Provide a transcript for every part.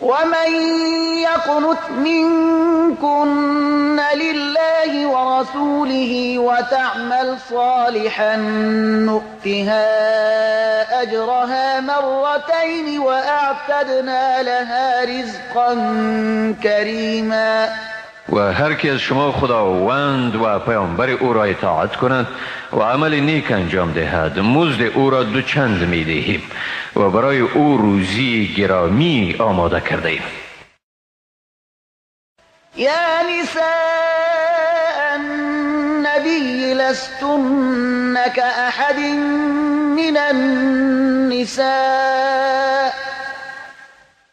ومن يقنت منكن لله ورسوله وتعمل صالحا نؤتها أجرها مرتين وأعتدنا لها رزقا كريما. و هر که از شما خداوند و پیامبر او را اطاعت کند و عمل نیک انجام دهد، مزد او را دو چند می دهیم و برای او روزی گرامی آماده کرده ایم. یا نساء النبی لستن كأحد من النساء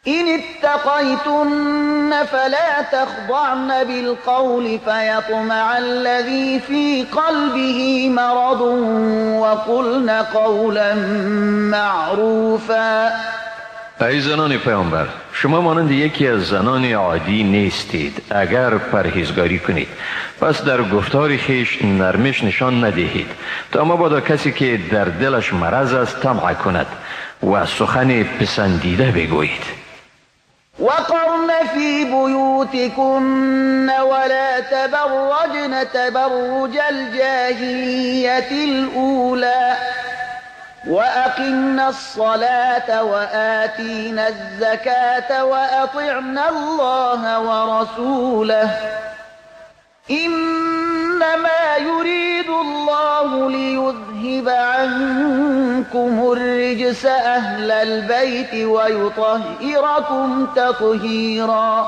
إن اتقيتن فلا تخضعن بالقول فيطمع الذي في قلبه مرض وقلن قولا معروفا. ای زنان پیامبر، شما مانند یکی از زنان عادی نیستید. اگر پرهیزگاری کنید پس در گفتار خویش نرمش نشان ندهید تا مبادا کسی که در دلش مرض است طمع کند و سخن پسندیده بگویید. وقرن في بيوتكن ولا تبرجن تبرج الجاهلية الأولى وأقمن الصلاة وآتين الزكاة وأطعن الله ورسوله إنما يريد الله ليذهب عنكم الرجس أهل البيت ويطهركم تطهيرا.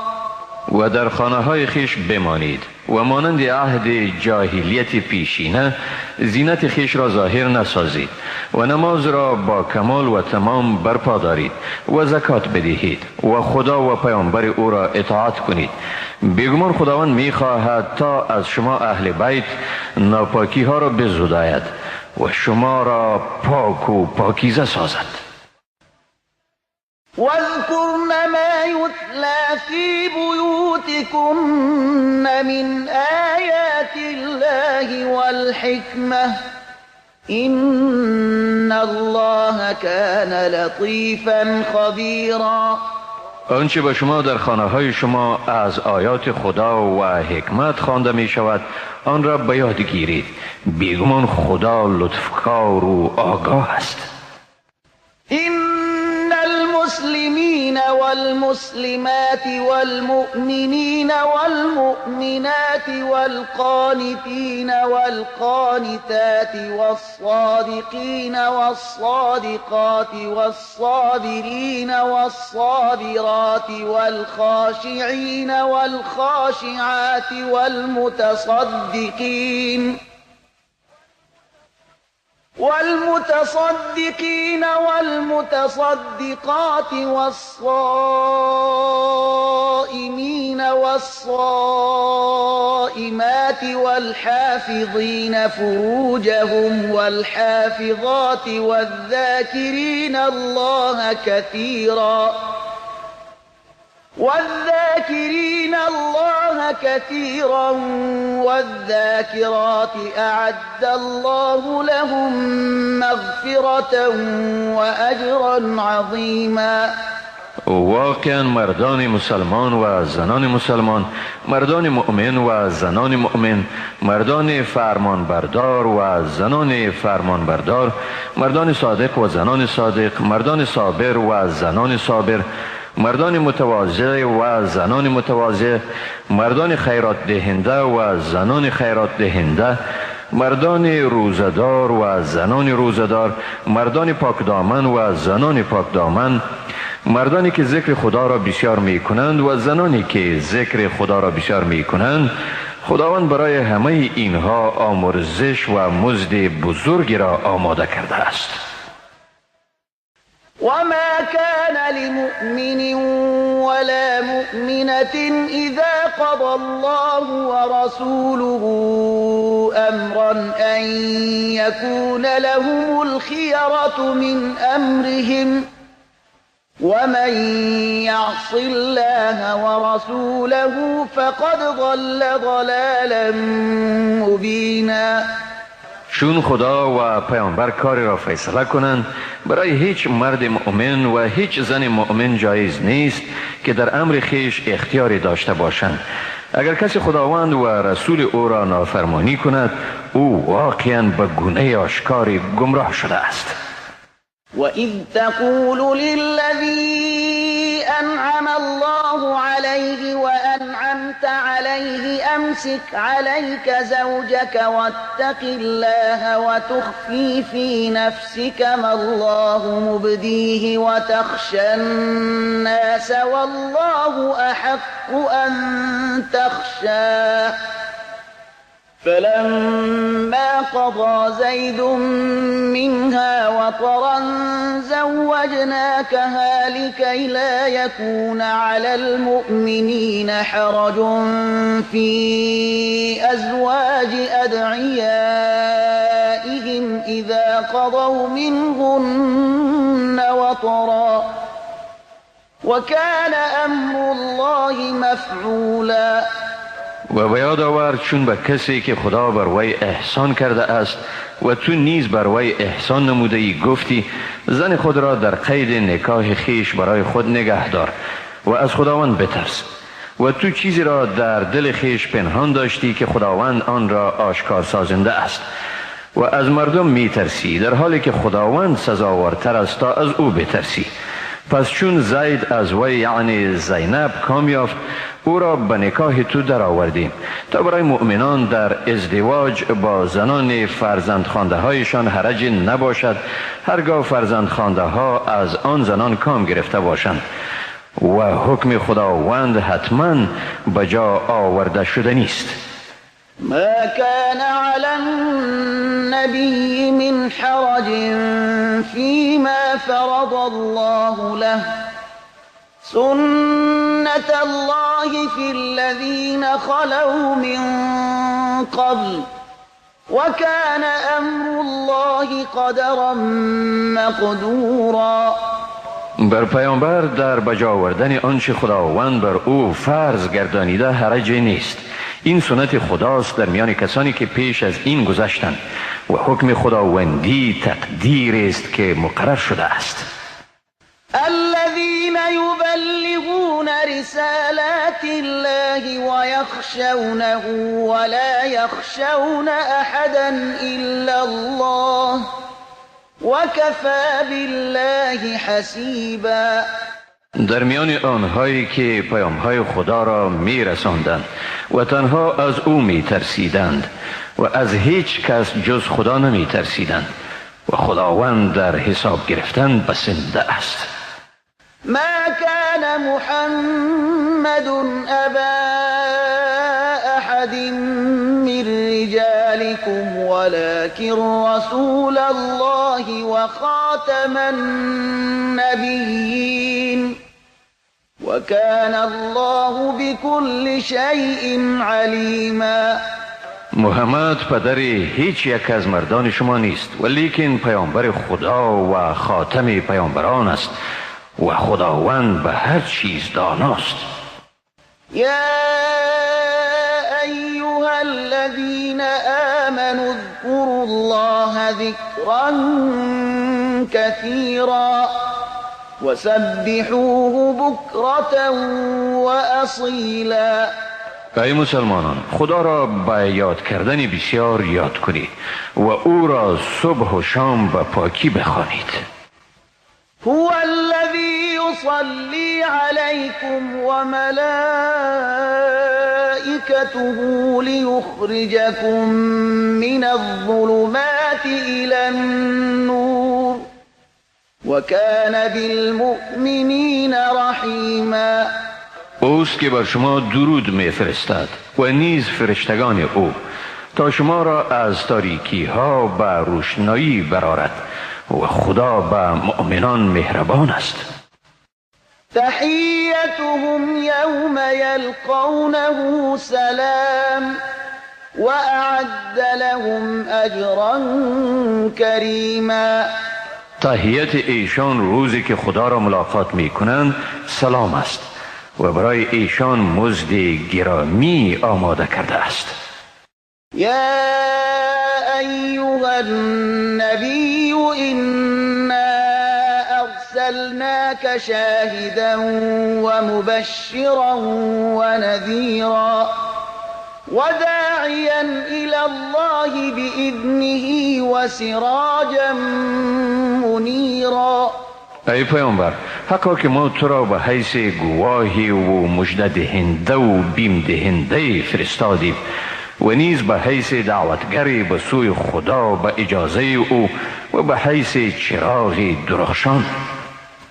و در خانه های خیش بمانید و مانند عهد جاهلیت پیشینه زینت خیش را ظاهر نسازید و نماز را با کمال و تمام برپا دارید و زکات بدهید و خدا و پیامبر او را اطاعت کنید. بیگمان خداوند میخواهد تا از شما اهل بیت ناپاکی ها را بزداید و شما را پاک و پاکیزه سازد. واذكرن ما يتلى في بيوتكن من آيات الله والحكمة إن الله كان لطيفا خبيرا. آنچه به شما در خانه های شما از آیات خدا و حکمت خوانده می شود آن را به یاد گیرید. بیگمان خدا لطفکار و آگاه است. إن المسلمين والمسلمات والمؤمنين والمؤمنات والقانتين والقانتات والصادقين والصادقات والصابرين والصابرات والخاشعين والخاشعات والمتصدقين والمتصدقات والصائمين والصائمات والحافظين فروجهم والحافظات والذاكرين الله كثيرا والذاكرات أعد الله لهم مغفرة وأجرا عظيما. واقعا مردان مسلمان و زنان مسلمان، مردان مؤمن و زنان مؤمن، مردان فرمانبردار و زنان فرمانبردار، مردان صادق و زنان صادق، مردان صابر و زنان صابر، مردان متواضع و زنان متواضع، مردان خیرات دهنده و زنان خیرات دهنده، مردان روزدار و زنان روزدار، مردان پاکدامن و زنان پاکدامن، مردانی که ذکر خدا را بسیار می کنند و زنانی که ذکر خدا را بسیار می کنند. خداوند برای همه اینها آمرزش و مزد بزرگی را آماده کرده است. وما كان لمؤمن ولا مؤمنة إذا قضى الله ورسوله أمرا أن يكون لهم الخيرة من أمرهم ومن يعص الله ورسوله فقد ضل ضلالا مبينا. چون خدا و پیامبر کاری را فیصله کنند، برای هیچ مرد مؤمن و هیچ زن مؤمن جایز نیست که در امر خویش اختیاری داشته باشند. اگر کسی خداوند و رسول او را نافرمانی کند، او واقعا به گونه آشکاری گمراه شده است. وإذ تقول للذي أنعم الله عليه وأنعمت عليه أمسك عليك زوجك واتق الله وتخفي في نفسك ما الله مبديه وتخشى الناس والله أحق أن تخشاه فلما قضى زيد منها وطرا زوجناكها لكي لا يكون على المؤمنين حرج في أزواج أدعيائهم إذا قضوا منهن وطرا وكان أمر الله مفعولا. و به یاد آور چون به کسی که خدا بر وی احسان کرده است و تو نیز بر وی احسان نموده ای گفتی زن خود را در قید نکاح خیش برای خود نگه دار و از خداوند بترس، و تو چیزی را در دل خیش پنهان داشتی که خداوند آن را آشکار سازنده است و از مردم میترسی، در حالی که خداوند سزاوارتر است تا از او بترسی. پس چون زید از وی یعنی زینب کام یافت، او را به نکاح تو در آوردیم تا برای مؤمنان در ازدواج با زنان فرزندخوانده هایشان حرج نباشد، هرگاه فرزندخوانده ها از آن زنان کام گرفته باشند، و حکم خداوند حتما به جا آورده شده نیست. ما كان على النبي من حرج فيما فرض الله له سنة الله في الذين خلوا من قبل وكان أمر الله قدرا مقدورا. بر پیامبر در بجا آوردن آنچه خداوند بر او فرض گردانیده حرج نیست. این سنت خداست در میان کسانی که پیش از این گذشتند و حکم خداوندی تقدیر است که مقرر شده است. الذين يبلغون رسالات الله ويخشونه ولا يخشون أحدا إلا الله وكفى بالله حسيبا. در میان آنهایی که پیامهای خدا را میرساندند و تنها از او میترسیدند و از هیچ کس جز خدا نمیترسیدند و خداوند در حساب گرفتن بسنده است. ما كان محمد أبا أحد من رجالكم ولكن رسول الله وخاتم النبيين وكان الله بكل شيء عليما. محمد پدر هیچ یک از مردان شما نیست، ولیکن پیامبر خدا و خاتم پیامبران است و خداوند به هر چیز داناست. یا ایها الذین آمنوا اذکروا الله ذکرا کثیرا وسبحوه بکرة وأصیلا. ای مسلمانان، خدا را به یاد کردن بسیار یاد کنید و او را صبح و شام به پاکی بخوانید. هو الذي يصلي عليكم وملائكته ليخرجكم من الظلمات إلى النور وكان بالمؤمنين رحيما. اوست که بر شما درود میفرستد و نیز فرشتگان او تا شما را از تاریکی ها به روشنایی برآرد و خدا به مؤمنان مهربان است. تحیتهم یوم یلقونه سلام وأعد لهم اجرا کریما. تحیت ایشان روزی که خدا را ملاقات میکنند سلام است و برای ایشان مزد گرامی آماده کرده است. یا ایها النبي إنا أرسلناك شاهدا ومبشرا ونذيرا وداعيا إلى الله بإذنه وسراجا منيرا. ای پیامبر، حقا که ما تو را به حیث گواهی و مژده دهنده و بیم دهنده فرستادیم و نیز به حیث دعوتگری به سوی خدا به اجازه او و به حیث چراغ درخشان.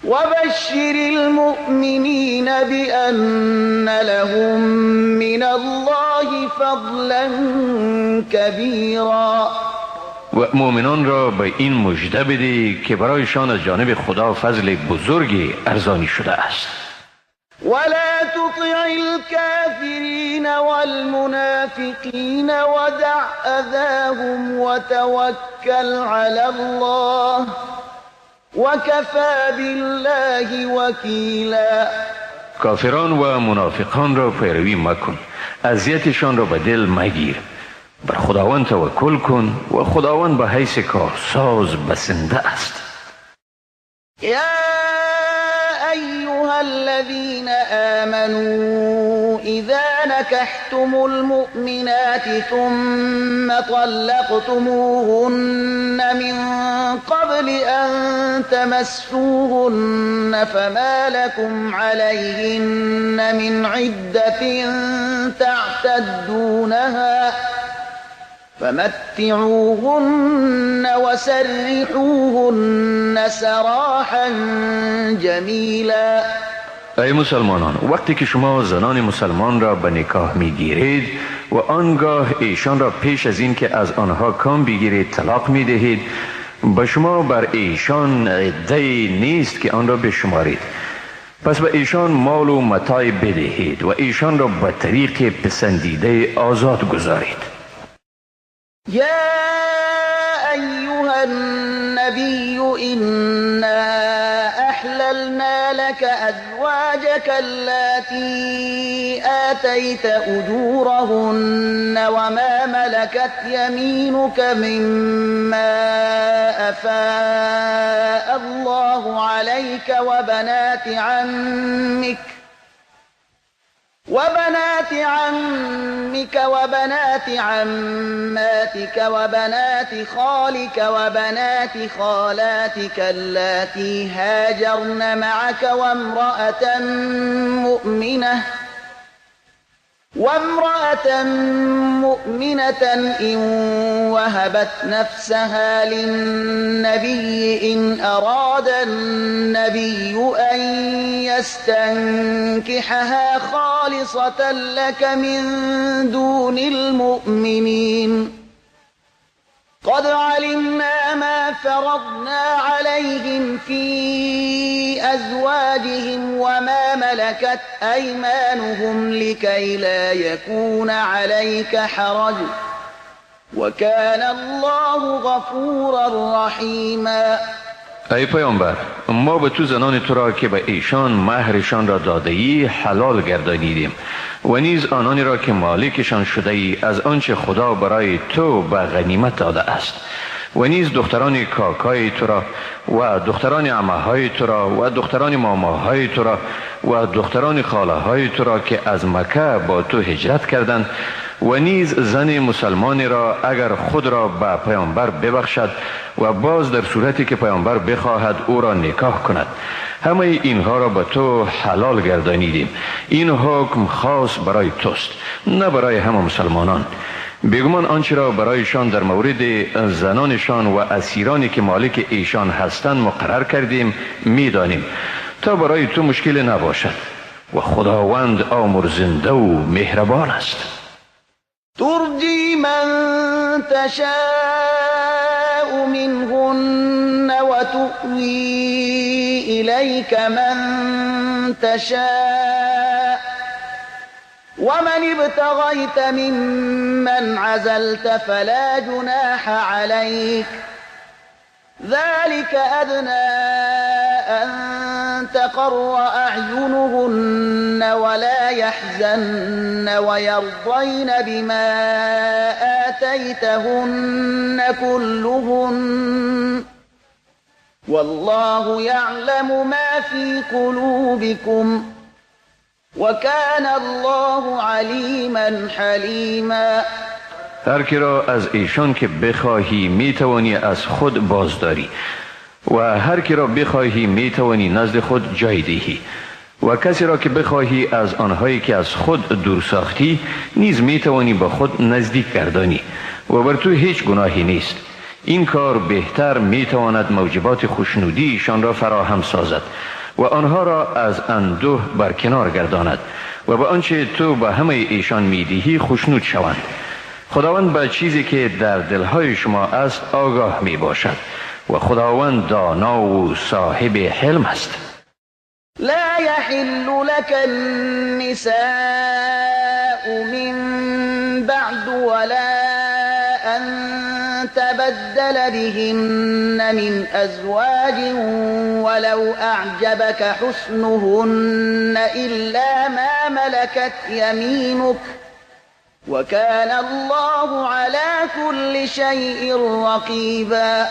وبشر المؤمنین بأن لهم من الله فضلا کبیرا. و مؤمنان را به این مژده بده که برایشان از جانب خدا فضل بزرگی ارزانی شده است. ولا تطع الكافرین والمنافقین ودع اذاهم وتوکل علی الله وکفی بالله وکیلا. کافران و منافقان را پیروی مکن، اذیتشان را به دل مگیر، بر خداوند توکل کن و خداوند به حیث کارساز بسنده است. یا ایها الذین آمنوا اذا نكحتم المؤمنات ثم طلقتموهن من قبل أن تمسوهن فما لكم عليهن من عدة تعتدونها فمتعوهن وسرحوهن سراحا جمیلا. ای مسلمانان، وقتی که شما زنان مسلمان را به نکاح میگیرید و آنگاه ایشان را پیش از این که از آنها کام بگیرید طلاق میدهید، به شما بر ایشان عده نیست که آن را بشمارید. پس به ایشان مال و متاع بدهید و ایشان را به طریق پسندیده آزاد گذارید. یا ایها النبی انا احللنا لك ازواجك اللاتی آتیت اجورهن وما ملكت یمینك مما افاء الله عليك وبنات عمك وبنات عماتك وبنات خالك وبنات خالاتك اللاتي هاجرن معك وامرأة مؤمنة إن وهبت نفسها للنبي إن أراد النبي أن يستنكحها خالصة لك من دون المؤمنين قد علمنا ما فرضنا عليهم في أزواجهم وما ملكت أيمانهم لكي لا يكون عليك حرج وكان الله غفورا رحيما. ای پیامبر، ما به تو زنان تو را که به ایشان مهرشان را داده ای حلال گردانیدیم و نیز آنانی را که مالکشان شده ای از آنچه خدا برای تو به غنیمت داده است و نیز دختران کاکای تو را و دختران عمه‌های تو را و دختران ماماهای تو را و دختران خاله های تو را که از مکه با تو هجرت کردند و نیز زن مسلمانی را اگر خود را به پیامبر ببخشد و باز در صورتی که پیامبر بخواهد او را نکاح کند، همه اینها را به تو حلال گردانیدیم. این حکم خاص برای توست، نه برای همه مسلمانان. بیگمان آنچه را برایشان در مورد زنانشان و اسیرانی که مالک ایشان هستند مقرر کردیم میدانیم تا برای تو مشکل نباشد و خداوند آمرزنده و مهربان است. ترجی من تشاء منهن وتؤوی إلیک من تشاء ومن ابتغيت ممن عزلت فلا جناح عليك ذلك أدنى أن تقر أعينهن ولا يحزن ويرضين بما آتيتهن كلهن والله يعلم ما في قلوبكم وكان الله عليما حليما. هر کی را از ایشان که بخواهی میتوانی از خود بازداری و هر کی را بخواهی میتوانی نزد خود جای دهی و کسی را که بخواهی از آنهایی که از خود دور ساختی نیز میتوانی با خود نزدیک گردانی و بر تو هیچ گناهی نیست. این کار بهتر میتواند موجبات خوشنودی ایشان را فراهم سازد و آنها را از اندوه برکنار گرداند و به آنچه تو به همه ایشان میدهی خوشنود شوند. خداوند به چیزی که در دلهای شما است آگاه می باشد و خداوند دانا و صاحب حلم است. لا يحل لك النساء من بعد ولا أن تبدل بهن من أزواج ولو أعجبك حسنهن إلا ما ملكت يمينك وكان الله على كل شيء رقيبا.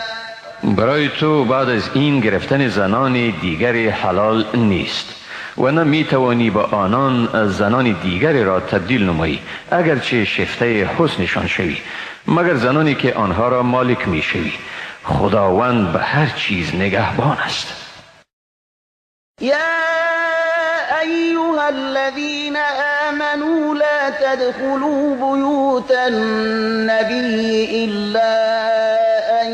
برای تو بعد از این گرفتن زنان دیگر حلال نیست و نه میتوانی با آنان زنان دیگری را تبدیل نمایی اگرچه شفته حسنشان شوی، مگر زنانی که آنها را مالک میشوی. خداوند به هر چیز نگهبان است. یا ایها الذین آمنوا لا تدخلوا بیوت النبی الا أن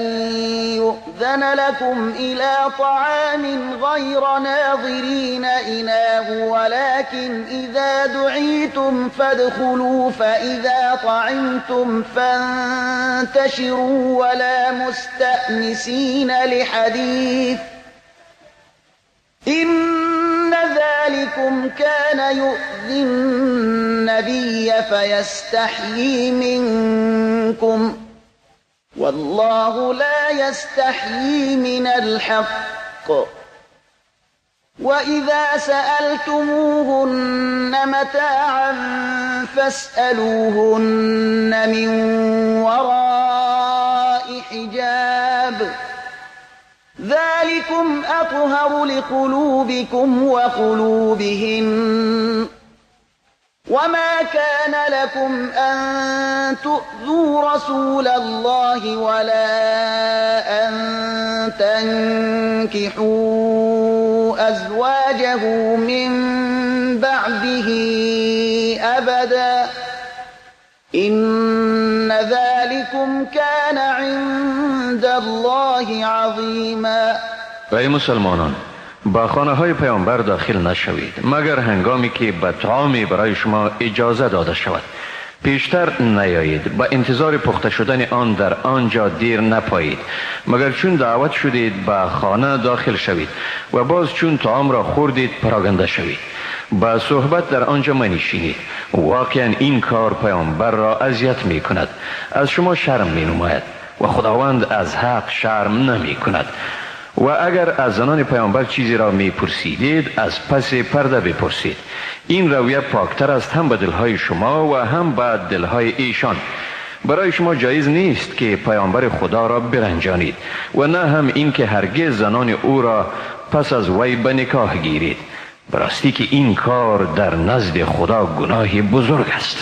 يؤذن لكم إلى طعام غير ناظرين إناه ولكن إذا دعيتم فادخلوا فإذا طعمتم فانتشروا ولا مستأنسين لحديث إن ذلكم كان يؤذي النبي فيستحيي منكم والله لا يستحيي من الحق. وإذا سألتموهن متاعا فاسألوهن من وراء حجاب ذلكم أطهر لقلوبكم وقلوبهن. وما كان لكم أن تؤذوا رسول الله ولا أن تنكحوا أزواجه من بعده أبدا إن ذلكم كان عند الله عظيما. ای مسلمانان، با خانه های پیامبر داخل نشوید مگر هنگامی که به طعامی برای شما اجازه داده شود. پیشتر نیایید، با انتظار پخته شدن آن در آنجا دیر نپایید، مگر چون دعوت شدید به خانه داخل شوید و باز چون طعام را خوردید پراگنده شوید. با صحبت در آنجا منشینید. واقعا این کار پیامبر را اذیت می کند، از شما شرم می نماید و خداوند از حق شرم نمی کند. و اگر از زنان پیامبر چیزی را می پرسیدید از پس پرده بپرسید. این رویه پاکتر است هم به دلهای شما و هم به دلهای ایشان. برای شما جایز نیست که پیامبر خدا را برنجانید و نه هم این که هرگز زنان او را پس از وی به نکاح گیرید. براستی که این کار در نزد خدا گناه بزرگ است.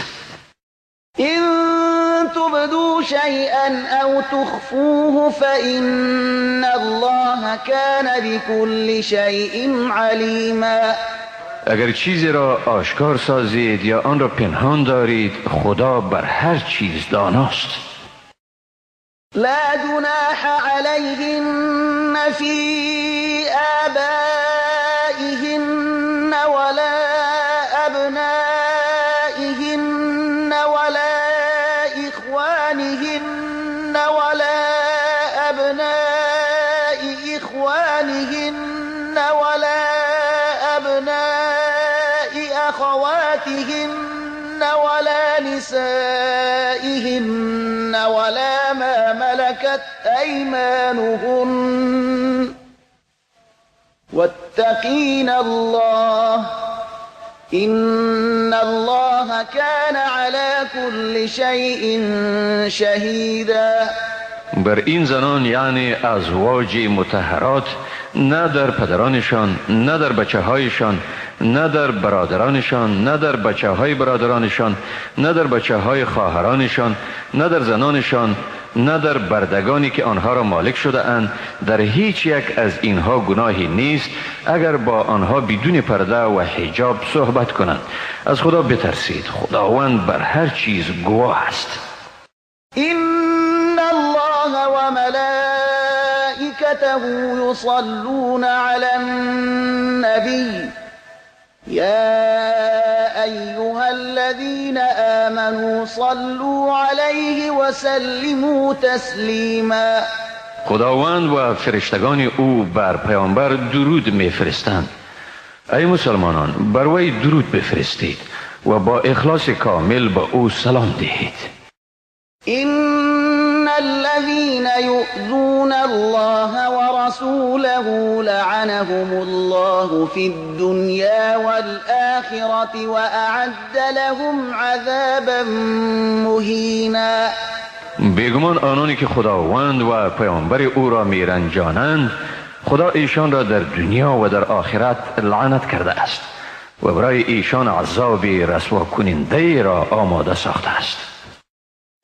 تبدوا شيئا أو تخفوه فإن الله كان بكل شيء عليما. اگر چیزی را آشکار سازید یا آن را پنهان دارید، خدا بر هر چیز داناست. لا جناح عليهن في آبائهن ولا أبنائهن ولا إخوانهن ولا أبناء إخوانهن ولا أبناء أخواتهن ولا نسائهن ولا ما ملكت أيمانهن واتقوا واتقين الله إن الله كان على كل شيء شهيدا. بر این زنان یعنی ازواج مطهرات نه در پدرانشان، نه در بچه هایشان، نه در برادرانشان، نه در بچه های برادرانشان، نه در بچه های خواهرانشان، نه در زنانشان، نه در بردگانی که آنها را مالک شده اند، در هیچ یک از اینها گناهی نیست اگر با آنها بدون پرده و حجاب صحبت کنند. از خدا بترسید، خداوند بر هر چیز گواه است. إن الله وملائكته يصلون على النبي يا أيها الذين آمنوا صلوا عليه وسلموا تسلیما. خداوند و فرشتگان او بر پیامبر درود میفرستند. ای مسلمانان، بر وی درود بفرستید و با اخلاص کامل به او سلام دهید. إن الذين يؤذون الله ورسوله لعنهم الله في الدنيا والآخرة وأعد لهم عذابا مهینا. بیگمان آنانی که خداوند و پیامبر او را میرنجانند، خدا ایشان را در دنیا و در آخرت لعنت کرده است و برای ایشان عذاب رسوا کننده را آماده ساخته است.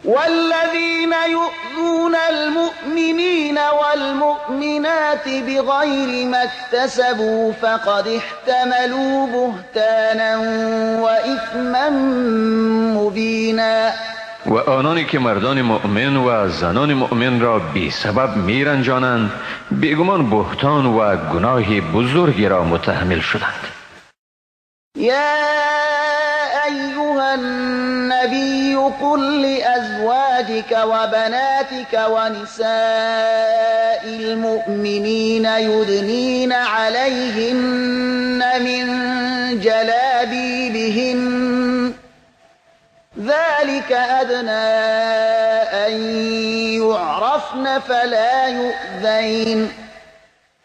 والذین یؤذون المؤمنین والمؤمنات بغیر ما اکتسبوا فقد احتملوا بهتانا وإثما مبینا. و آنانی که مردان مؤمن و زنان مؤمن را بی سبب میرنجانند، بیگمان بهتان و گناه بزرگی را متحمل شدند. یا ایها النبی قل لأزواجك وبناتك ونساء المؤمنین یدنین علیهن من جلابیبهن ذلك أدنى أن يعرفن فلا يؤذين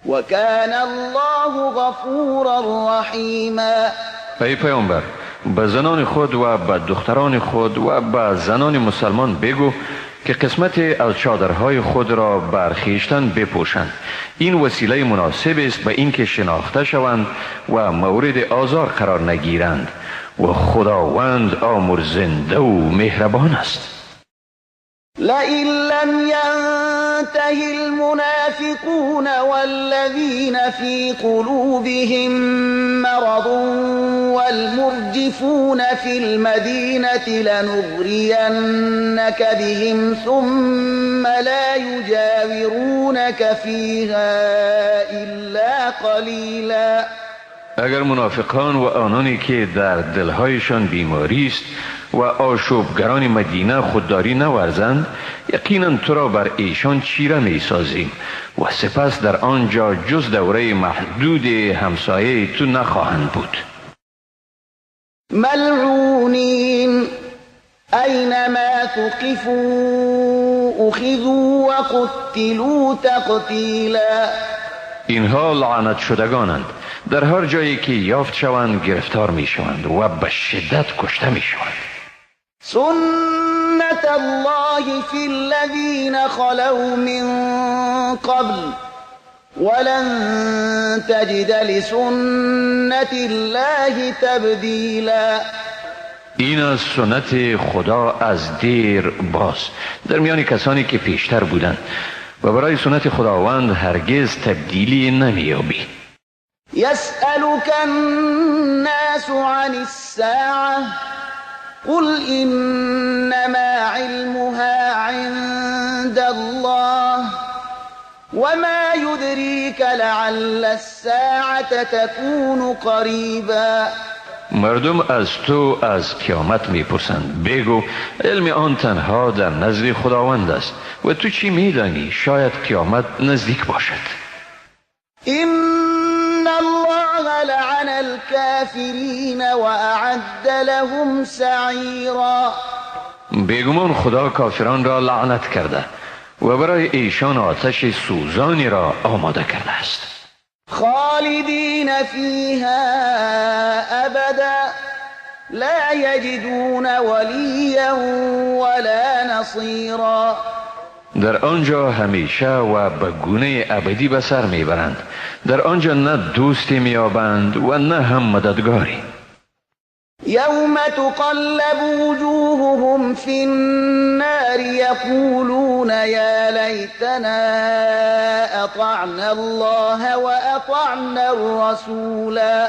وكان الله غفورا رحیما. ای پیامبر، به زنان خود و به دختران خود و به زنان مسلمان بگو که قسمت از چادرهای خود را بر خویشتن بپوشند. این وسیله مناسب است به اینکه شناخته شوند و مورد آزار قرار نگیرند و خداوند آمرزنده و مهربان است. لئن لم ينته المنافقون والذين في قلوبهم مرض والمرجفون في المدينة لنغرينك بهم ثم لا يجاورونك فيها إلا قليلا. اگر منافقان و آنانی که در دلهایشان بیماری است و آشوبگران مدینه خودداری نورزند، یقینا تو را بر ایشان چیره می سازیم و سپس در آنجا جز دوره محدود همسایه تو نخواهند بود. ملعونین اینما ثقفوا اخذوا وقتلوا تقتیلا. اینها لعنت شدگانند، در هر جایی که یافت شوند گرفتار می شوند و به شدت کشته می شوند. سنت الله فی الذین خلوا من قبل ولن تجد لسنت الله تبدیلا. این از سنت خدا از دیر باز در میان کسانی که پیشتر بودند و برای سنت خداوند هرگز تبدیلی نمییابی. يسألك الناس عن الساعة قل إنما علمها عند الله وما يدريك لعل الساعة تكون قريبا. مردم از تو از قیامت میپرسند، بگو علم آن تنها در نزد خداوند است و تو چی میدانی؟ شاید قیامت نزدیک باشد. إن الله لعن الكافرین وأعد لهم سعیرا. بیگمان خدا کافران را لعنت کرده و برای ایشان آتش سوزانی را آماده کرده است. خالدین فیها ابدا لا یجدون ولیا ولا نصیرا. در آنجا همیشه و به گونه ابدی به سر میبرند. در آنجا نه دوستی میابند و نه هم مددگاری. یوم تقلب وجوههم فی النار یقولون یا لیتنا اطعنا الله واطعنا الرسولا.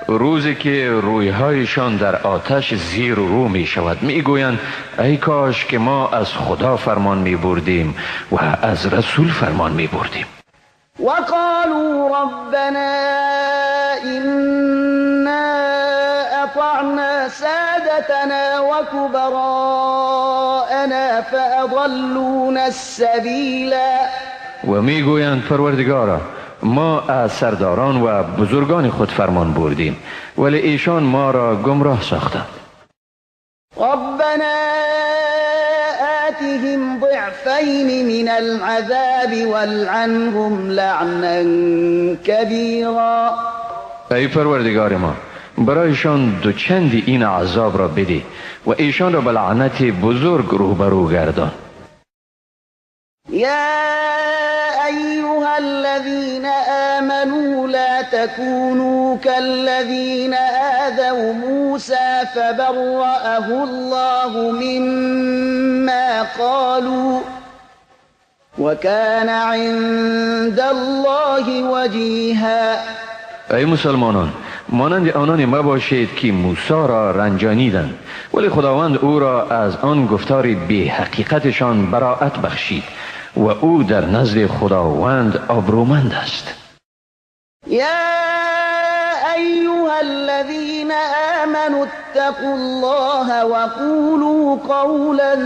روزی که رویهایشان در آتش زیر و رو می شود می گویند ای کاش که ما از خدا فرمان می بردیم و از رسول فرمان می بردیم. وقالوا ربنا إنا أطعنا سادتنا وكبراءنا فأضلونا السبیلا. و می گویند پروردگارا ما از سرداران و بزرگان خود فرمان بردیم ولی ایشان ما را گمراه ساختند. ربنا آتهم ضعفین من العذاب والعنهم لعنا کبیرا. ای پروردگار ما برایشان دوچندی این عذاب را بده و ایشان را به لعنت بزرگ روبرو گردان. یا ایها الذین آمنوا لا تكونوا كالذین آذوا موسى فبرأه الله مما قالوا وكان عند الله وجیها. ای مسلمانان مانند آنان مباشید که موسی را رنجانیدند ولی خداوند او را از آن گفتار بی حقیقتشان براعت بخشید و او در نزد خداوند آبرومند است. یا ایها الذین آمنوا اتقوا الله وقولوا قولا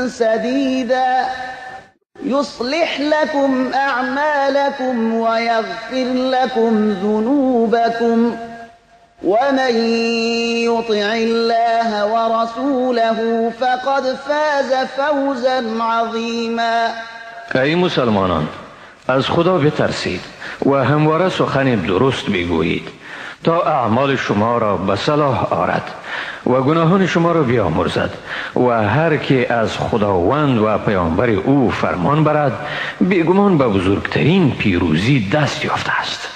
سدیدا يصلح لكم أعمالكم ويغفر لكم ذنوبكم ومن يطع الله ورسوله فقد فاز فوزا عظیما. ای مسلمانان از خدا بترسید و همواره سخن درست بگویید تا اعمال شما را به صلاح آرد و گناهان شما را بیامرزد و هر که از خداوند و پیامبر او فرمان برد بیگمان به بزرگترین پیروزی دست یافته است.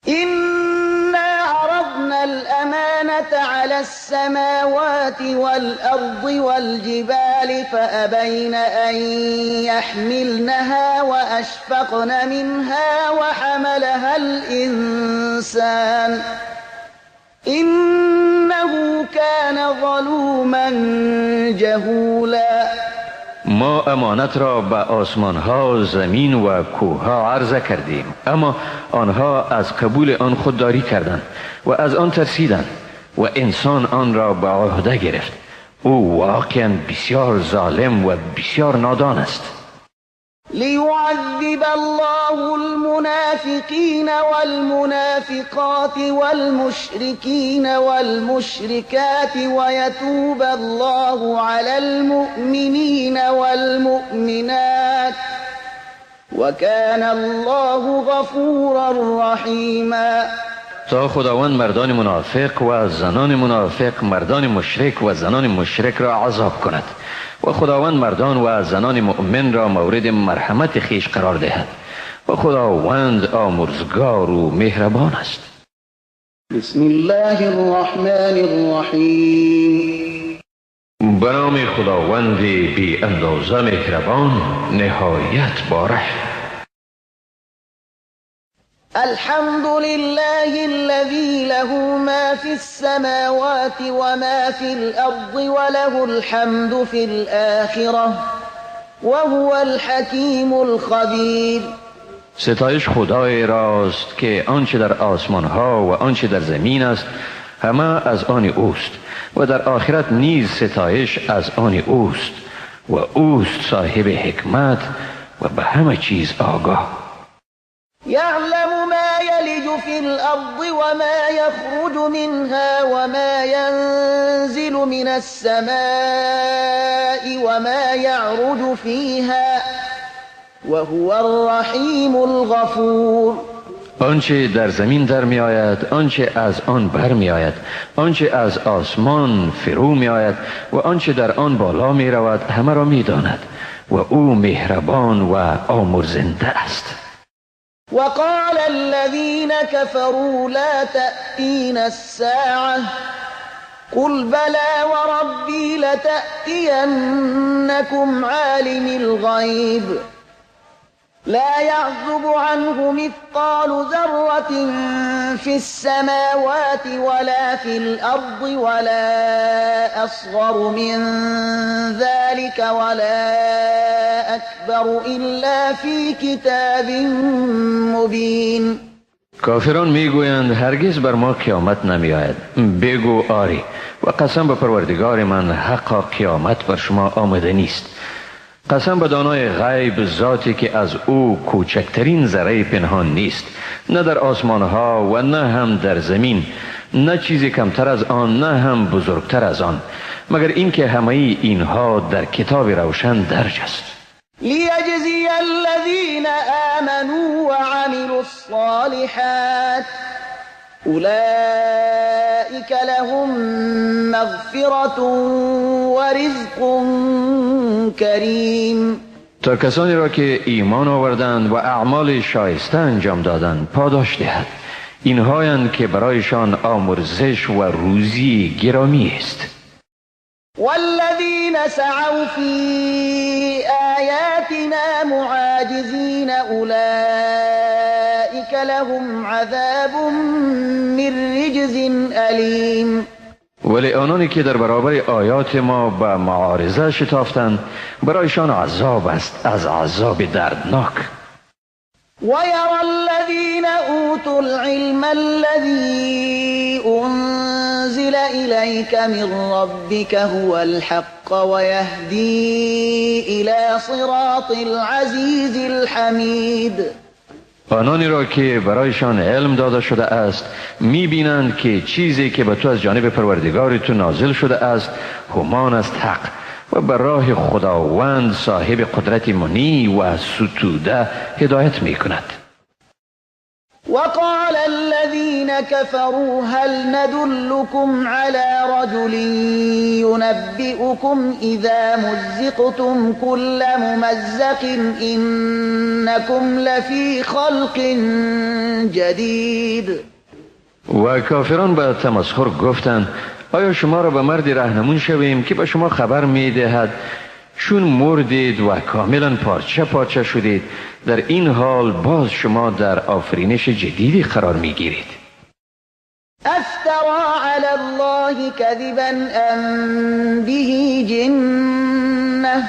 إنا عرضنا الأمانة على السماوات والأرض والجبال فأبين أن يحملنها وأشفقن منها وحملها الإنسان إنه كان ظلوما جهولا. ما امانت را به آسمان ها، زمین و کوه ها عرضه کردیم، اما آنها از قبول آن خودداری کردند و از آن ترسیدند و انسان آن را به عهده گرفت. او واقعا بسیار ظالم و بسیار نادان است. ليعذب الله المنافقين والمنافقات والمشركين والمشركات ويتوب الله على المؤمنين والمؤمنات وكان الله غفورا رحيما. تا خداوند مردان منافق و زنان منافق، مردان مشرک و زنان مشرک را عذاب کند و خداوند مردان و زنان مؤمن را مورد مرحمت خویش قرار دهد و خداوند آمرزگار و مهربان است. بسم الله الرحمن الرحیم. به نام خداوند بی اندازه مهربان نهایت بارحم. الحمد لله الذي له ما في السماوات وما في الأرض وله الحمد في الآخرة وهو الحكيم الخبير. ستایش خدای راست که آنچه در آسمان ها و آنچه در زمین است همه از آن اوست و در آخرت نیز ستایش از آن اوست و اوست صاحب حکمت و به همه چیز آگاه. يعلم ما يلج في الأرض وما يخرج منها وما ينزل من السماء وما يعرج فيها وهو الرحیم الغفور. آنچه در زمین در می آید، آنچه از آن بر می آید، آنچه از آسمان فرو می آید و آنچه در آن بالا می رود همه را می داند و او مهربان و آمرزنده است. وقال الذين كفروا لا تأتينا الساعة قل بلى وربي لتأتينكم عالم الغيب لا يعزب عنه مثقال ذرة في السماوات ولا في الأرض ولا أصغر من ذلك ولا أكبر إلا في كتاب مبين. کافران میگویند هرگز بر ما قیامت نمی آید. بگو آری و قسم به پروردگار من حقا قیامت بر شما آمده نیست. قسم به دانای غیب، ذاتی که از او کوچکترین ذره پنهان نیست، نه در آسمانها و نه هم در زمین، نه چیزی کمتر از آن نه هم بزرگتر از آن، مگر اینکه همه اینها در کتاب روشن درج است. لیجزی الذین آمنوا وعملوا الصالحات اولئک لهم مغفرة ورزق کریم. تا کسانی را که ایمان آوردند و اعمال شایسته انجام دادند پاداش دهد. اینهایند که برایشان آمرزش و روزی گرامی است. والذین سعوا فی آیاتنا معاجزین اولئک لهم عذاب من رجز الیم. ولی آنانی که در برابر آیات ما به معارضه شتافتند برایشان عذاب است از عذاب دردناک. ويرى الذين أوتوا العلم الذي أنزل إليك من ربك هو الحق ويهدي إلى صراط العزيز الحميد. آنانی را که برایشان علم داده شده است میبینند که چیزی که به تو از جانب پروردگار تو نازل شده است همان است حق و به راه خداوند صاحب قدرت منی و ستوده هدایت می کند. وقال الذين كفروا هل ندلكم على رجل ينبئكم إذا مزقتم كل ممزق إنكم لفي خلق جديد. و کافران به تمسخر گفتند آیا شما را به مردی رهنمون شویم که به شما خبر می دهد چون مردید و کاملا پارچه پارچه شدید، در این حال باز شما در آفرینش جدیدی قرار می گیرید. افترا علی الله کذبا ام به جنه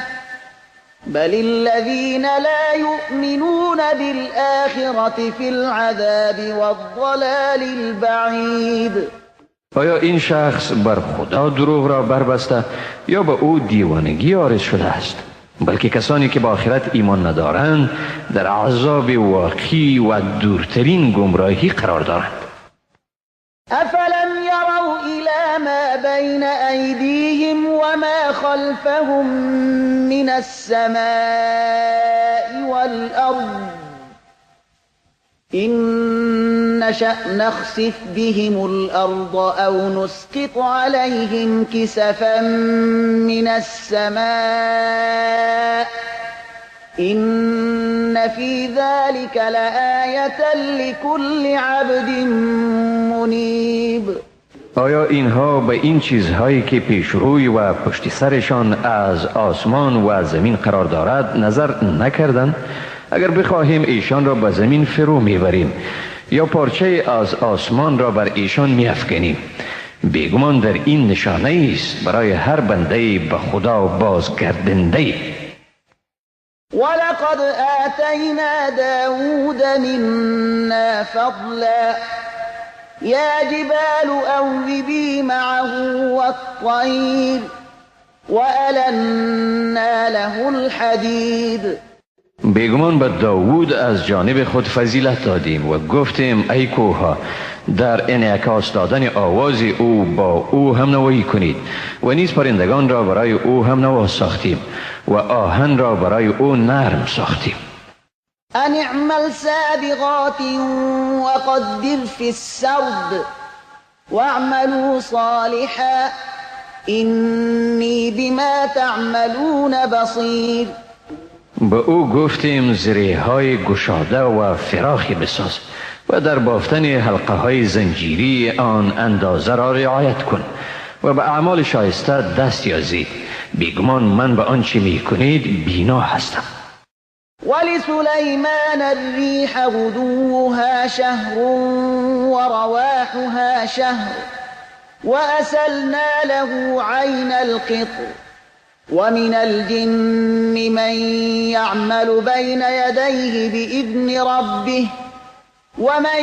بل الذین لا یؤمنون بالآخرة فی العذاب والضلال البعید. آیا این شخص بر خدا دروغ را بربسته یا به او دیوانگی عارض شده است؟ بلکه کسانی که با آخرت ایمان ندارند در عذاب واقعی و دورترین گمراهی قرار دارند. افلم یروا الی ما بین ایدیهم وما خلفهم من السماء والارض إن نشأ نخسف بهم الأرض أو نسقط عليهم كسفا من السماء إن في ذلك لآية لكل عبد منيب. آیا اینها به این چیزهایی که پیش روی و پشت سرشان از آسمان و زمین قرار دارد نظر نکردند؟ اگر بخواهیم ایشان را به زمین فرو میبریم یا پارچه از آسمان را بر ایشان میافکنیم. بیگمان در این نشانه است برای هر بنده به خدا بازگردنده. ولقد آتینا داود منا فضلا یا جبال اوبی معه والطیر وألنا له الحدید. بیگمان به داوود از جانب خود فضیلت دادیم و گفتیم ای کوه‌ها در انعکاس دادن آواز او با او هم نوایی کنید و نیز پرندگان را برای او هم نوا ساختیم و آهن را برای او نرم ساختیم. أن اعمل سابغات وقدر في السرد واعملوا صالحا إني بما تعملون بصير. به او گفتیم زره های گشاده و فراخی بساز و در بافتن حلقه های زنجیری آن اندازه را رعایت کن و به اعمال شایسته دست یازید. بیگمان من به آنچه می کنید بینا هستم. ولسلیمان الریح غدوها شهر ورواحها شهر وأسلنا له عین القطر ومن الجن من يعمل بين يديه بإذن ربه ومن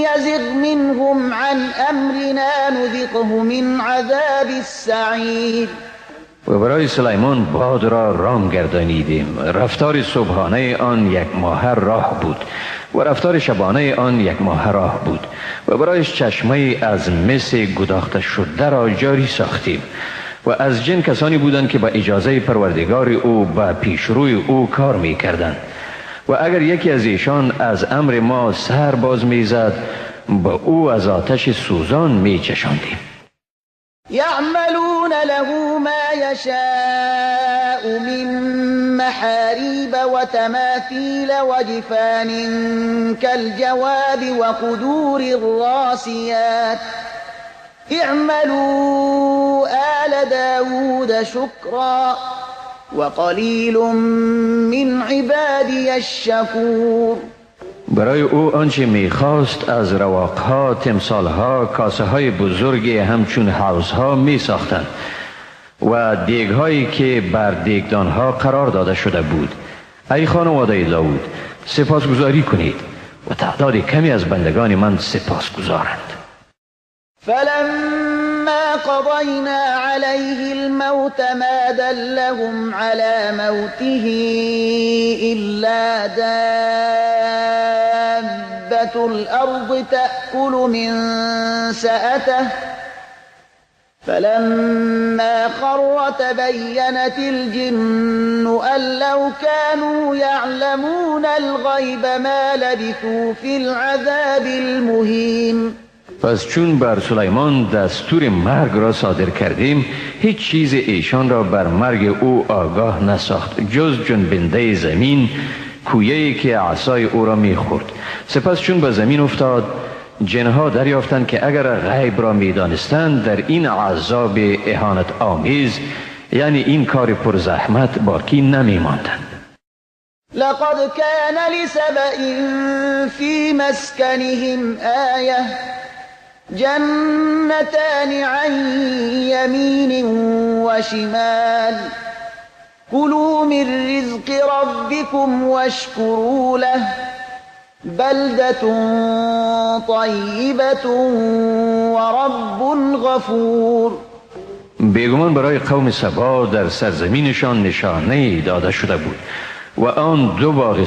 يزغ منهم عن أمرنا نذقه من عذاب السعير. و برای سلیمان باد را رام گردانیدیم. رفتار صبحانه آن یک ماه راه بود و رفتار شبانه آن یک ماه راه بود و برایش چشمه از مس گداخته شده را جاری ساختیم و از جن کسانی بودند که با اجازه پروردگار او به پیشروی او کار می کردند و اگر یکی از ایشان از امر ما سر باز می زد با او از آتش سوزان می چشاندیم. یعملون له ما یشاء من محاریب و تماثیل و جفان کالجواب و قدور الراسیات اعملوا آل داود شکرا وقلیل من عبادی الشکور. برای او آنچه میخواست از رواقها، تمثالها، کاسه های بزرگ همچون حوضها میساختند و دیگهایی که بر دیگدانها قرار داده شده بود. ای خانواده داود، سپاسگزاری کنید و تعداد کمی از بندگان من سپاسگزارند. فلما قضینا علیه الموت ما دلهم على موته إلا دابة الأرض تأكل من سأته فلما خر تبينت الجن أن لو كانوا يعلمون الغيب ما لبثوا في العذاب المهين. پس چون بر سلیمان دستور مرگ را صادر کردیم، هیچ چیز ایشان را بر مرگ او آگاه نساخت جز جنبنده زمین، کویه‌ای که عصای او را میخورد. سپس چون به زمین افتاد، جنها دریافتند که اگر غیب را میدانستند در این عذاب اهانت آمیز، یعنی این کار پرزحمت، باقی نمیماندند. لقد كان لسبإ في مسكنهم آية جنتان عن يمين وشمال كلوا من رزق ربكم واشكروا له بلدة طيبة ورب غفور. بیگمان برای قوم سبا در سرزمینشان نشانه داده شده بود و آن دو باغ